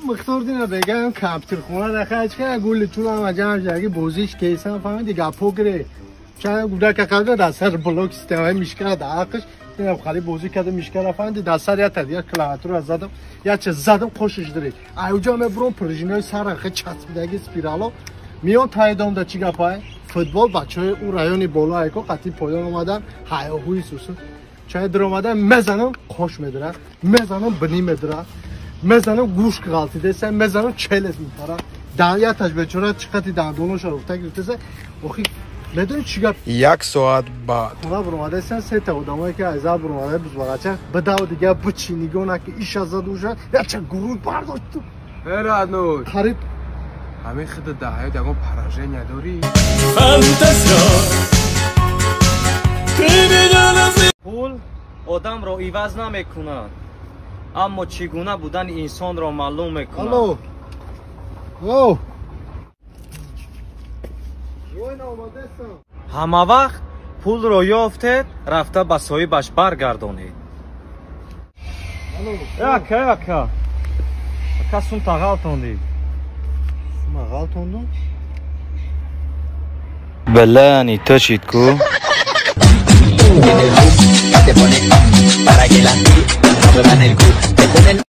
Мухтор дина бегам компютерхона дахач ка гули тулам аҷам жаги бозиш кейсан фаҳмиди гапо гире. Чанд гудака қабла дар сар блок системаи мишкара дар ақш дина хари бозӣ карда мишкара фаҳмиди дар сар я тадия клавиатура задам, я че задам қошиш дире. Аюҷа мебурам пружинаи сара хе часпидаги спирало. Миён таидом да чӣ гапай? Футбол бачаҳои ӯ райони боло айко қатъи поён омадан, ҳаёҳуи сусу. Чай даромада мезанам қош медира, мезанам бинӣ медира, мезанам гӯш ғалтидеса, мезанам челес мепара. Яташ бечора чӣ қати дандоноша руфта гирифтеса. Охи медонӣ чӣ гап? Як соат баъд. Хона буромадаесан сета одамое ки аз зал буромада бузбағача бидав дига бичи нигоҳ наки иша зад уша яча гуруд бардошт. Родной. Қариб ҳамин хида дар ҳаёт ягон поражения дорӣ? Пул одамро иваз намекунад, аммо чӣ гуна будани инсонро маълум мекунад. Алло. Алло. Война омадесам. Ҳама вақт пулро ёфтед, рафта ба соҳибаш баргардонед. Алло. Ака, ака. Ака сум тағалтондӣ. Сума ғалтондум? Белани ту чит ку? Te pone para que las no muevan el cu. Te ponen